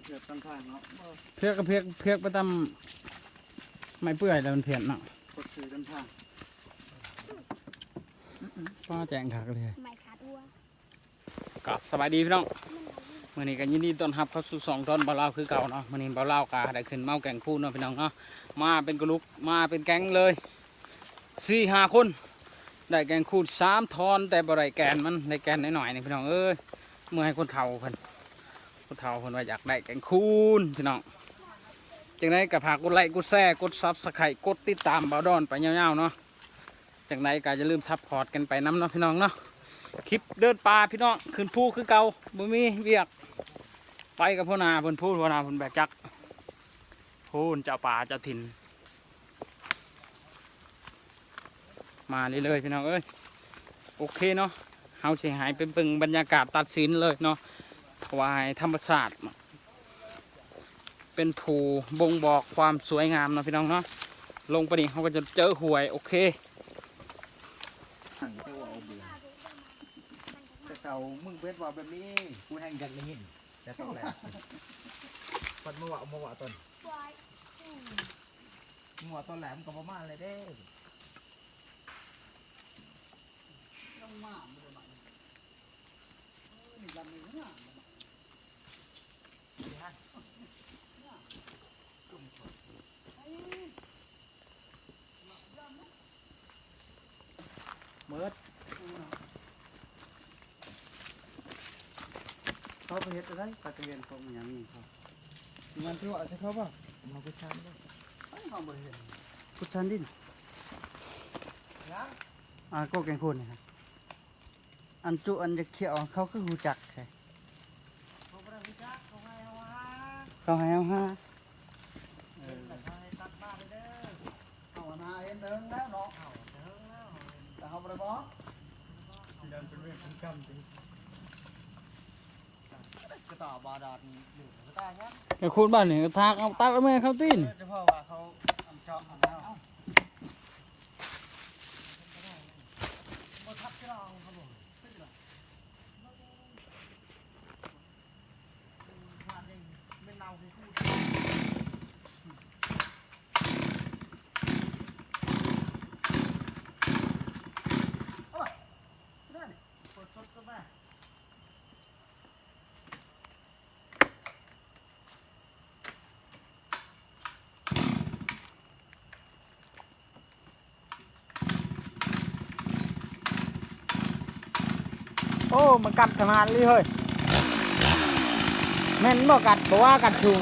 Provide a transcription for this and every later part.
ເຜືອກຕາມທາງເນາະ ເຜືອກກໍເຜືອກ ເຜືອກໄປຕາມໄມ້ເປື່ອຍແລ້ວມັນພຽນເນາະ ກົດຊື່ຕາມທາງ. ຟ້າແຈ້ງຄັກເລີຍ ໄມ້ຂາດຫົວ. ກາບສະບາຍດີພີ່ນ້ອງ ມື້ນີ້ກໍຍິນດີຕ້ອນຮັບເຂົ້າສູ່ຊ່ອງຕອນບ່າວລາວຄືເກົ່າເນາະ. ມື້ນີ້ບ່າວລາວກໍໄດ້ຂຶ້ນມາເອົາແກ່ງຄູນເນາະພີ່ນ້ອງເນາະ ມາເປັນກະລຸກ ມາເປັນແກ້ງເລີຍ ສີ່ຫ້າຄົນ ໄດ້ແກ່ງຄູນສາມທ່ອນ ແຕ່ບໍ່ໄດ້ແກ່ນມັນ ໄດ້ແກ່ນນ້ອຍໆນີ້ພີ່ນ້ອງເອີຍ ເມືອໃຫ້ຄົນເຖົ້າເພິ່ນ ຜູ້ເຖົ້າເພິ່ນວ່າຢາກໄດ້ແກ່ງຄູນພີ່ນ້ອງ. ຈັ່ງໃດກໍຝາກກົດໄລ ກົດແຊ ກົດຊັບສະໄຄຣບ໌ ກົດຕິດຕາມບ່າວດອນໄປຍາວໆເນາະ. ຈັ່ງໃດກໍຢ່າລືມຊັບພອດກັນໄປນຳເນາະພີ່ນ້ອງເນາະ. ຄລິບເດີນປ່າພີ່ນ້ອງ ຂຶ້ນພູຄືເກົ່າ ບໍ່ມີວຽກ ໄປກັບຫົວໜ້າເພິ່ນ ຜູ້ຫົວໜ້າເພິ່ນແບກຈັກ ຜູ້ເຈົ້າປ່າເຈົ້າຖິ່ນ ມາເລື້ອຍໆ ພີ່ນ້ອງເອີຍ. ໂອເຄເນາະ ເຮົາຊິໃຫ້ໄປເບິ່ງບັນຍາກາດຕັດສິນເລີຍເນາະ ເພາະວ່າໃຫ້ທຳມະຊາດເປັນຜູ້ບົ່ງບອກຄວາມສວຍງາມເນາະພີ່ນ້ອງເນາະ. ລົງໄປນີ້ເຮົາກໍຈະເຈີຫ້ວຍ ໂອເຄ. ແຕ່ເກົ່າມຶງເບັດວ່າແບບນີ້ ກູແຮ່ງຢາກໄດ້ຍິນ ແຕ່ຕອນແລກ ພັດມາເວົ້າ ມາເວົ້າຕອນ ມາເວົ້າຕອນແລກມັນກໍບໍ່ມາເລີຍເດ້. ເໝິດ ເຂົາໄປເຮັດອັນໃດ? ປາຕະເວນຂອງຫຍັງນີ້ເຂົາ ມັນຄືວ່າຈະເຂົ້າບໍ່? ມາຂຸດຊານບໍ່? ເຮົາບໍ່ໄດ້ເຮັດ ຂຸດຊານດິນ ຫຍັງ? ອ່າ ກໍແກ່ງຄູນນີ້ ອັນຈຸ ອັນຈະຂຽວ ເຂົາຄືຮູ້ຈັກແທ້? ເຂົາບໍ່ໄດ້ຮູ້ຈັກ ເຂົາໃຫ້ເຮົາຫາ ເຂົາໃຫ້ເຮົາຫາ ເອີ ເຂົາໃຫ້ຕັດມາເດີ ເຮົາຫາເຫັນເຖິງແລ້ວເນາະ ເຮົາເຖິງແລ້ວ ແຕ່ເຮົາບໍ່ໄດ້ບອກ ຢ້ານເປັນເວນເປັນກຳຕິ ກະຕ່າບາດານຢູ່ ກະຕ່າຫຍັງ ແກ່ງຄູນບ້ານນີ້ ກະຖາກເອົາ ຕັດເອົາແມ່ເຂົາຕີນ ເອີ ຈະເພາະວ່າເຂົາອັນເຈາະອັນນັ້ນ ໂອ້ ມັນກັດຂະໜາດນີ້ເຮີ້ຍ ແມ່ນບໍ່ກັດ ບໍ່ວ່າກັດຊຸງ.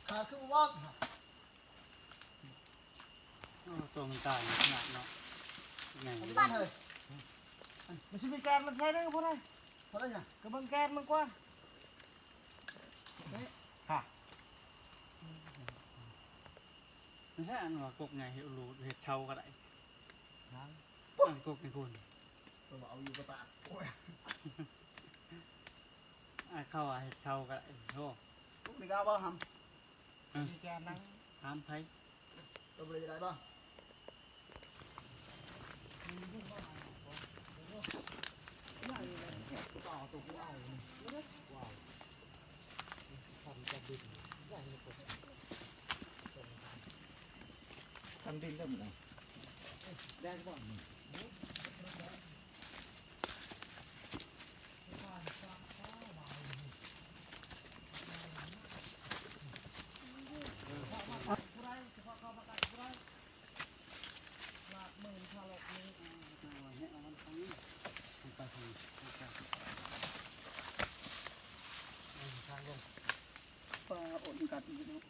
ຂາຄືບໍ່ວອກ ໂອ້ ໂຕມັນຕາຍຂະໜາດເນາະ ໃຫຍ່ ມັນຊິມີການມັນໃຊ້ໄດ້ບໍ່ໄດ້? ບໍ່ໄດ້ຫຍັງ ກໍເບິ່ງແກນມັນກວ່າ ນີ້ ຮະ ບໍ່ໃຊ່ອັນວ່າກົກໃຫຍ່ເຮັດ ເຮັດເຊົາກໍໄດ້ນະ ອັນກົກໃນພຸ້ນ ເພິ່ນວ່າເອົາຢູ່ກະຕາກ ໂອ້ຍ ອັນເຂົາວ່າເຮັດເຊົາກໍໄດ້ ໂອ້ ກົກນີ້ກໍເອົາບໍ່ຫຳ? ອືມ ມີແກນນະ ຖາມໃຜ ຕົວບໍ່ໄດ້ ໄດ້ບໍ່? ຕໍ່ຕົວກູເອົາ ວ້າວ ຄັນຈະບິນ ຄັນບິນເລີຍ ແດງບໍ່? ປາອົນກັດອີກເນາະ.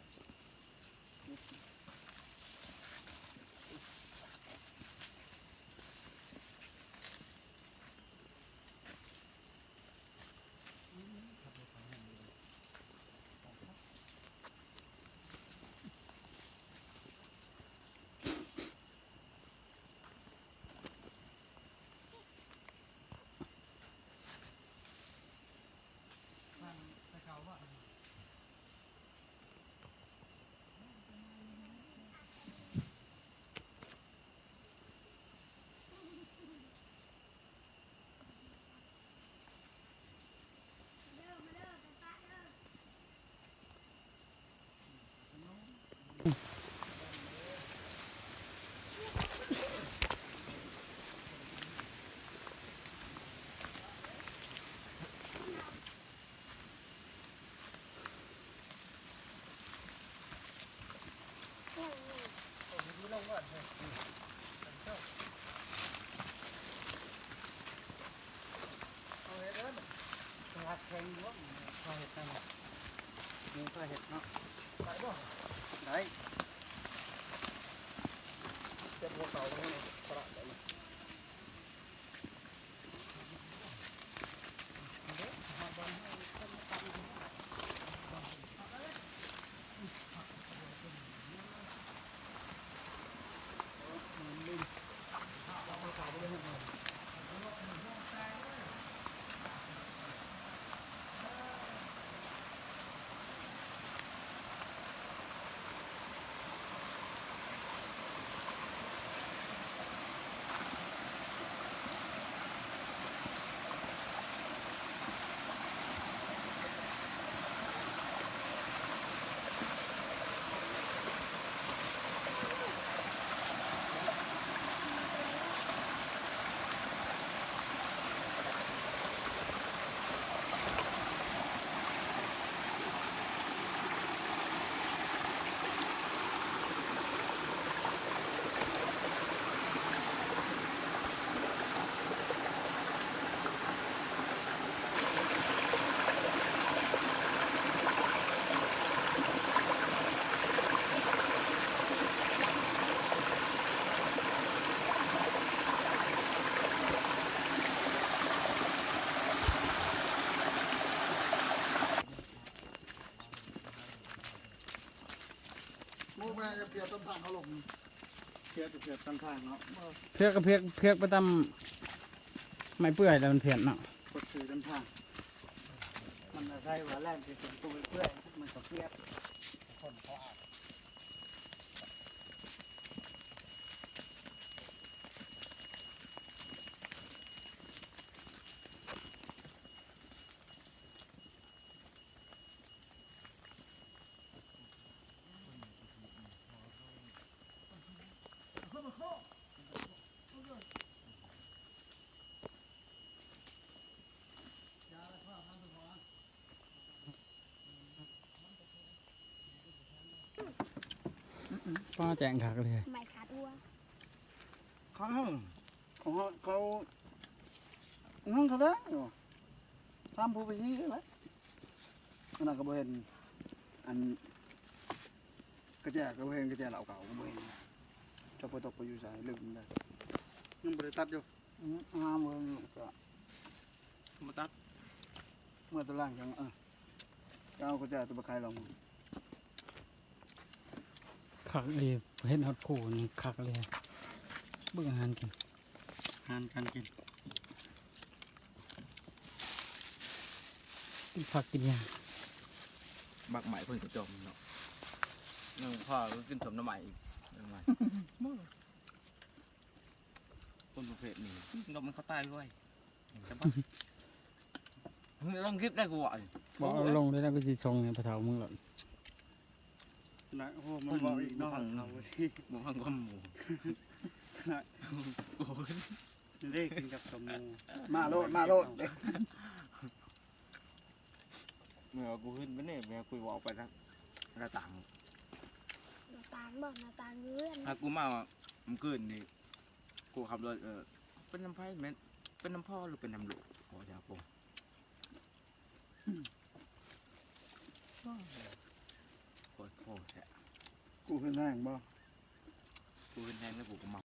ເອົາເຮັດເດີ ລັກແຂງຢູ່ ຂ້ອຍເຮັດນັ້ນ ນີ້ຂ້ອຍເຮັດເນາະ ໄດ້ບໍ່? ໄດ້ ເຈັບຫົວເຂົ່າ ພະລະໄດ້. ໝູ່ແມ່ນຈະເພຍກຕາມທາງເຮົາລົງ ເພຍກະເພຍກຕາມທາງເນາະ ເພຍກະເພຍກ ເພຍກໄປຕາມໄມ້ເປື່ອຍແລ້ວມັນພຽນເນາະ ກົດຊື່ນຳທາງ ມັນອາໄສວ່າແລ່ນຊິເປັນຕົວເປື່ອຍ ມັນກະພຽກ ຄົນເຂົາອາບ. ຟ້າແຈ້ງຄັກເລີຍ ໄມ້ຂາດຫົວ ຂອງເຮົາ ຂອງເຮົາ ເຂົາ ເຮົາເທົ່າໃດ ຖາມຜູ້ໄປຊີ້ແຫຼະ ອັນນັ້ນກໍບໍ່ເຫັນ ອັນກະແຈກໍບໍ່ເຫັນ ກະແຈເຫຼົ້າເກົ່າກໍບໍ່ເຫັນ ຈັກໄປຕົກໄປຢູ່ໃສ ລຶກໄດ້ ຍັງບໍ່ໄດ້ຕັດຢູ່ ອື ຫາເບິ່ງກໍ ມາຕັດ เมื่อตะล่างจัง เออ จะเอากระจาตัวบักไข่ลอง คักอีหลี เห็นฮอดคู่นี่คักอีหลี เบิ่งอาหารกิน อาหารการกิน กินผักกินหญ้า บักไม้เพิ่นก็จอมเนาะ ยังพาก็กินสมน้ำใหม่อีก น้ำใหม่ คนประเภทนี้ นกมันเข้าใต้ไว้ จะบ้า มึงลองคิดได้กูว่า บ่เอาลงเลยนะ กูสิส่งให้พ่อเฒ่ามึงหรอก นะ โอ้ มันบอกอีกเนาะ บ่ฟัง เอาสิ บ่ฟังความหมู่ นะ โอ้ย เด้กินกับสมหมู่ มาโลด มาโลด เมื่อกูขึ้นไปนี่ แม่กูบอกไปทางหน้าต่าง หน้าต่างบ่ หน้าต่างอยู่เรือน ถ้ากูมาว่า มื้อคืนนี่ กูขับรถ เออ เป็นน้ำไผแม่น เป็นน้ำพ่อหรือเป็นน้ำลูก ขออยากบอก โคตรโพดแท้ กูขึ้นแห้งบ่ กูขึ้นแห้งแล้วกูก็เมา